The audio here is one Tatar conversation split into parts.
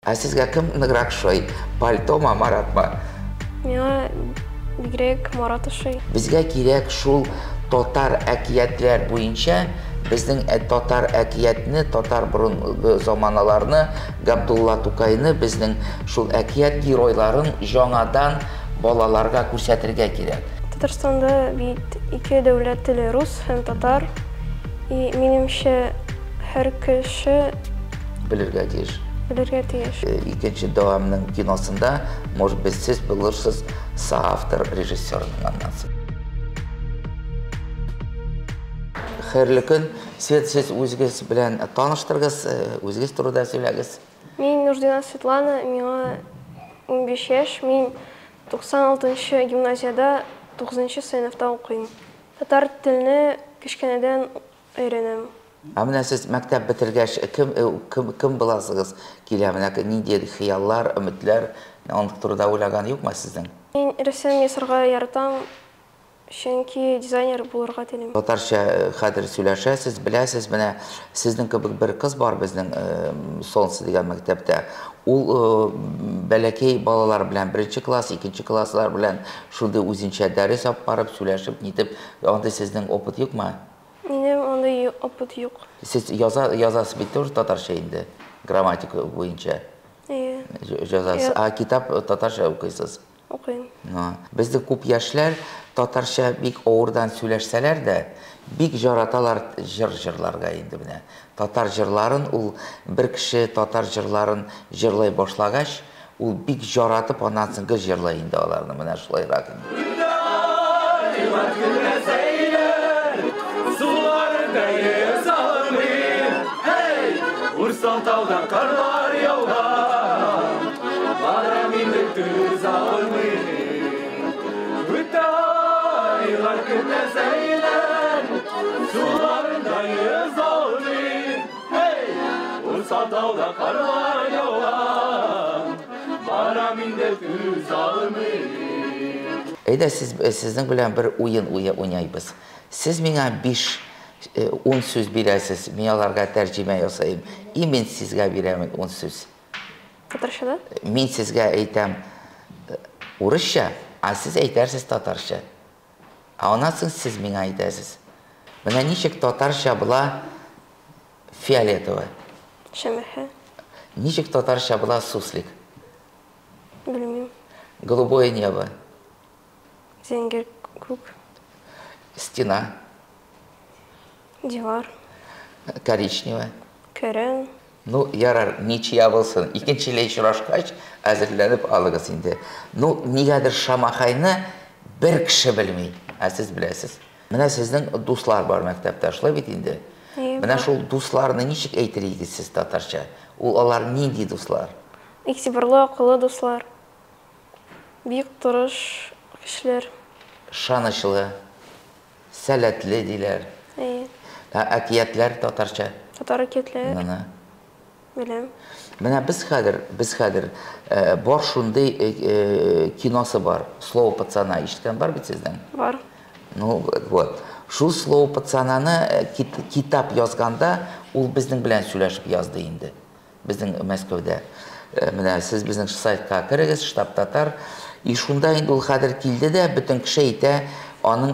Ә сезгә кем ныграк ошый, пальтома, Маратмы? Миңа бигрәк Марат ошый. Безгә кирәк шул татар әкиятләр буенча безнең татар әкиятне, татар борынгы заманаларны, Габдулла Тукайны, безнең шул әкият геройларын җаңадан балаларга күрсәтергә кирәк. Татарстанда бит ике дәүләт теле рус һәм татар. И минемчә, һәр кеше белергә тиеш. Белергә тиеш. Икенче дәвамның киносында, может быть, сез булырсыз соавтор режиссерның аннан соң. Хәерле көн. Свет, сез үзегез белән таныштырыгыз, үзегез турында сөйләгез. Мин Нурдина Светлана, миңа 15 яшь, мин 96 нчы гимназиядә 9 нчы сыйныфта укыйм. Татар телне кечкенәдән өйрәнәм. Ә менә сез мәктәп бетергәч кем кем кем буласыгыз килә? Менә нинди хыяллар, өметләр, аның турында уйлаган юкмы сезнең? Мин рәсем ясарга яратам, чөнки дизайнер булырга телим. Татарча хәзер сөйләшәсез, беләсез, менә сезнең кебек бер кыз бар безнең Солнце дигән мәктәптә. Ул бәләкәй балалар белән, беренче класс, икенче класслар белән шундый үзенчә дәрес алып барып, сөйләшеп, нитеп, андый сезнең опыт юкмы? Минем андый опыт юк. Сез яза, язасыз бит тоже татарча инде, грамматика буенча. Әйе. Язасыз. А китап татарча укыйсыз? Укыйм. Безнең күп яшьләр татарча бик авырдан сөйләшсәләр дә, бик җараталар җыр җырларга инде менә. Татар җырларын ул бер кеше татар җырларын җырлый башлагач, ул бик җаратып аннан соң гел җырлый инде аларны, менә шулайрак инде. Әйдә, сез, сезнең белән бер уен уйнайбыз. Сез миңа биш, ун сүз бирәсез, мин аларга тәрҗемә ясыйм. И мин сезгә бирәмен ун сүз. Татарча да? Мин сезгә әйтәм урысча, а сез әйтәрсез татарча. Ә аннан соң сез миңа әйтәсез. Менә ничек татарча була фиолетовый? Шәмәхә. Ничек татарча була суслик? Белмим. Голубое небо. Зәңгәр күк. Стена. Дивар. Коричневая. Көрән. Ну, ярар, ничья булсын. Икенче еле очрашкач, әзерләнеп алыгыз инде. Ну, нигәдер Шамахайны бер кеше белми, ә сез беләсез. Менә сезнең дуслар бар мәктәптә, шулай бит инде? Менә шул дусларны ничек әйтер идегез сез татарча? Ул алар нинди дуслар? Игътибарлы, акыллы дуслар. Бик тырыш кешеләр. Ышанычлы, сәләтле диләр. Әйе. Ә әкиятләр татарча? Татар әкиятләре. Менә. Беләм. Менә без хәзер, без хәзер бар шундый киносы бар. Слово пацана ишеткән бар бит сезнең? Бар. Ну, вот. Шул Слово пацананы китап язганда ул безнең белән сөйләшеп язды инде. Безнең Мәскәүдә. Менә сез безнең сайтка керегез, Штаб татар. И шунда инде ул хәзер килде дә, бөтен кеше әйтә, аның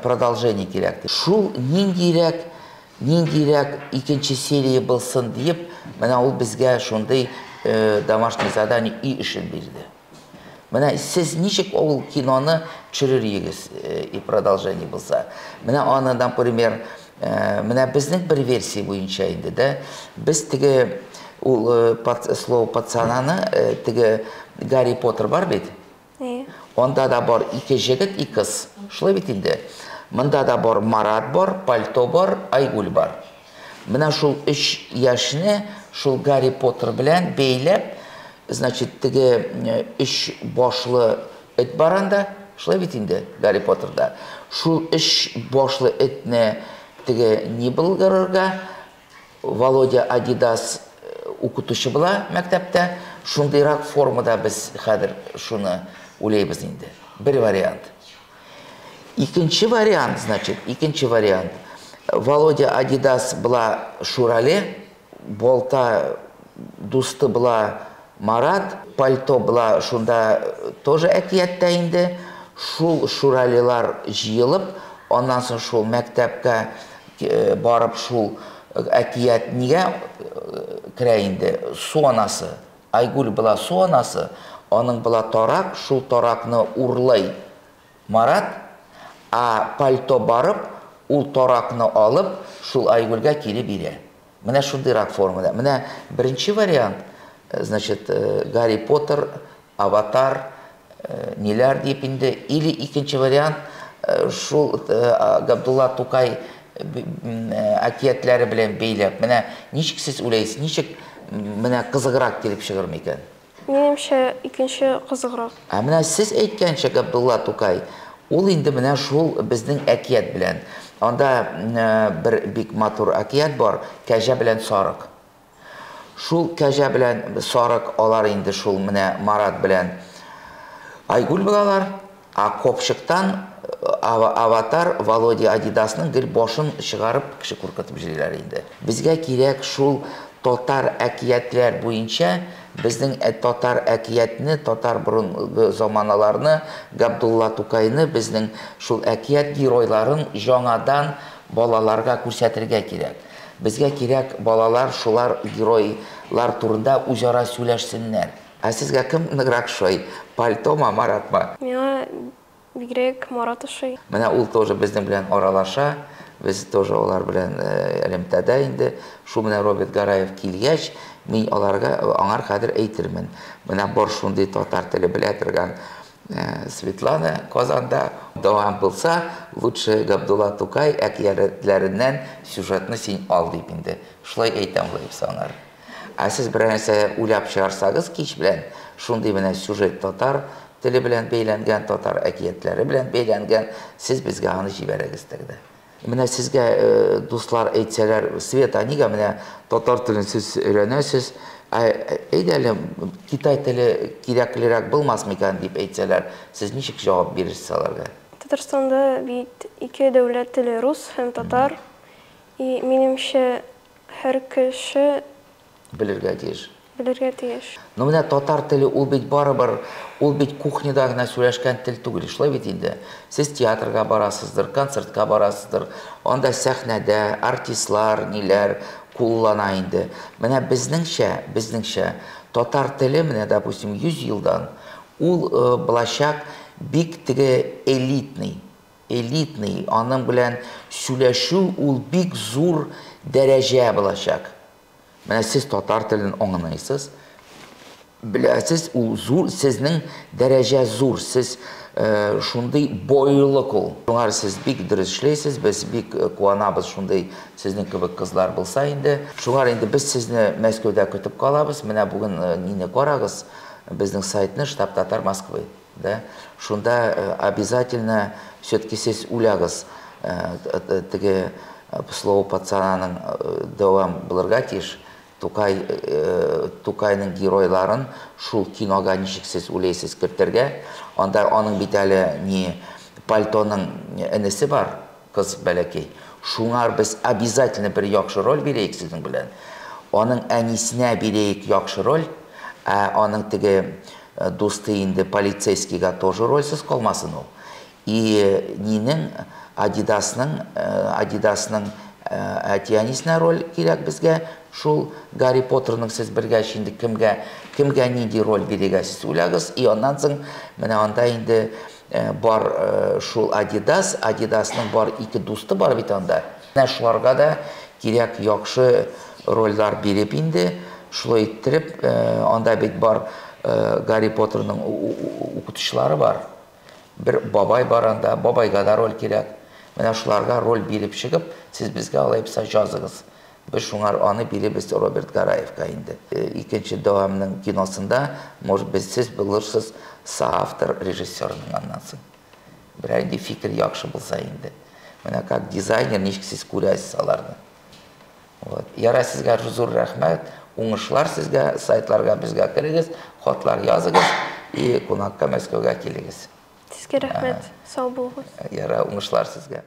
продолжение кирәк дип. Шул ниндирәк, ниндирәк икенче серия булсын диеп, менә ул безгә шундый домашний задание өй эшен бирде. Менә сез ничек ул киноны төшерер идегез, и продолжение булса. Менә аны, например, менә безнең бер версия буенча инде, да, без теге ул Слово пацананы, теге Гарри Поттер бар бит? Анда да бар ике җегет, ике кыз. Шулай бит инде. Монда да бар Марат бар, Пальто бар, Айгуль бар. Менә шул өч яшьне шул Гарри Поттер белән бәйләп, значит, теге өч башлы эт бар анда, шулай бит инде Гарри Поттерда. Шул өч башлы этне теге ни булдырырга, Володя Адидас укытучы була мәктәптә, шундыйрак формада без хәзер шуны уйлыйбыз инде. Бер вариант. Икенче вариант, значит, икенче вариант. Володя Адидас была Шурале, Болта дусты была Марат, пальто була шунда тоже әкияттә инде, шул шуралилар җыелып, аннан соң шул мәктәпкә барып шул әкият нигә керә инде, су анасы. Айгүл була су анасы, аның була тарак, шул таракны урлый Марат, а пальто барып, ул таракны алып, шул Айгүлгә кире бирә. Менә шундыйрак формада. Менә беренче вариант, значит, Гарри Поттер, Аватар, ниләр дип инде, или икенче вариант, шул Габдулла Тукай әкиятләре белән бәйләп. Менә ничек сез уйлайсыз, ничек менә кызыграк килеп чыгыр микән? Минемчә, икенче кызыграк. Ә менә сез әйткәнчә, Габдулла Тукай, ул инде менә шул безнең әкият белән. Анда бер бик матур әкият бар, Кәҗә белән сарык. Шул кәҗә белән сарык, алар инде шул менә Марат белән Айгүл булалар. Ә копчыктан аватар Володя Адидасның гел башын чыгарып кеше куркытып йөриләр инде. Безгә кирәк шул татар әкиятләр буенча безнең татар әкиятне, татар борынгы заманаларны, Габдулла Тукайны, безнең шул әкият геройларын яңадан балаларга күрсәтергә кирәк. Безгә кирәк балалар шулар геройлар турында үзара сөйләшсеннәр. Ә сезгә кем ныграк ошый, пальтома, Маратмы? Миңа бигрәк Марат ошый. Менә ул тоже безнең белән аралаша, без тоже алар белән элемтәдә инде. Шул менә Роберт Гараев килгәч, мин аларга аңар хәзер әйтермен. Менә бар шундый татар теле белә торган Светлана Казанда. Дәвам булса, лучше Габдулла Тукай әкиятләреннән сюжетны син ал дип инде. Шулай әйтәм булып аңар. Ә сез берәр нәрсә уйлап чыгарсагыз кич белән, шундый менә сюжет татар теле белән бәйләнгән, татар әкиятләре белән бәйләнгән, сез безгә аны җибәрегез тогда. Менә сезгә дуслар әйтсәләр, Света, нигә менә татар телен сез өйрәнәсез, әйдә әле китай теле кирәклерәк булмас микән дип әйтсәләр, сез ничек җавап бирерсез аларга? Татарстанда бит ике дәүләт теле, рус һәм татар. И минемчә, һәр кеше белергә тиеш. Белергә тиеш. Но менә татар теле ул бит барыбер, ул бит кухняда гына сөйләшкән тел түгел, шулай бит инде. Сез театрга барасыздыр, концертка барасыздыр, анда сәхнәдә артистлар, ниләр куллана инде. Менә безнеңчә, безнеңчә татар теле менә, допустим, 100 елдан ул булачак бик теге элитный. Элитный, аның белән сөйләшү ул бик зур дәрәҗә булачак. Менә сез татар телен аңлайсыз, беләсез, ул зур, сезнең дәрәҗә зур, сез шундый бойлык ул. Шуңар сез бик дөрес эшләйсез, без бик куанабыз шундый сезнең кебек кызлар булса инде. Шуңар инде без сезне Мәскәүдә көтеп калабыз. Менә бүген нине карагыз, безнең сайтны Штаб Татар Москвы. Да? Шунда обязательно все-таки сез уйлагыз, теге слово пацананың дәвам булырга тиеш. Тукай, Тукайның геройларын шул кинога ничек сез уйлайсыз кертергә. Анда аның бит әле ни пальтоның энесе бар, кыз бәләкәй. Шуңар без обязательно бер яхшы роль бирәйек сезнең белән. Аның әнисенә бирәйек яхшы роль, ә аның теге дусты инде полицейскийга тоже рольсез калмасын ул. И нинең Адидасның, Адидасның әти-әнисенә роль кирәк безгә. Шул Гарри Поттерның сез бергәч инде кемгә, кемгә нинди роль бирергә сез уйлагыз. И аннан соң менә анда инде бар шул Адидас, Адидасның бар ике дусты бар бит анда. Менә шуларга да кирәк яхшы рольләр биреп инде, шулай иттереп, анда бит бар Гарри Поттерның укытучылары бар. Бер бабай бар анда, бабайга да роль кирәк. Менә шуларга роль биреп чыгып, сез безгә алай булса языгыз. Без шуңар аны биребез Роберт Гараевка инде. Икенче дәвамның киносында, может быть, сез булырсыз соавтор режиссерның аннан соң. Берәр инде фикер яхшы булса инде. Менә как дизайнер ничек сез күрәсез аларны. Вот. Яра, сезгә зур рәхмәт, уңышлар сезгә, сайтларга безгә керегез, хатлар языгыз и кунакка Мәскәүгә килегез. Сезгә рәхмәт, сау булыгыз. Яра, уңышлар сезгә.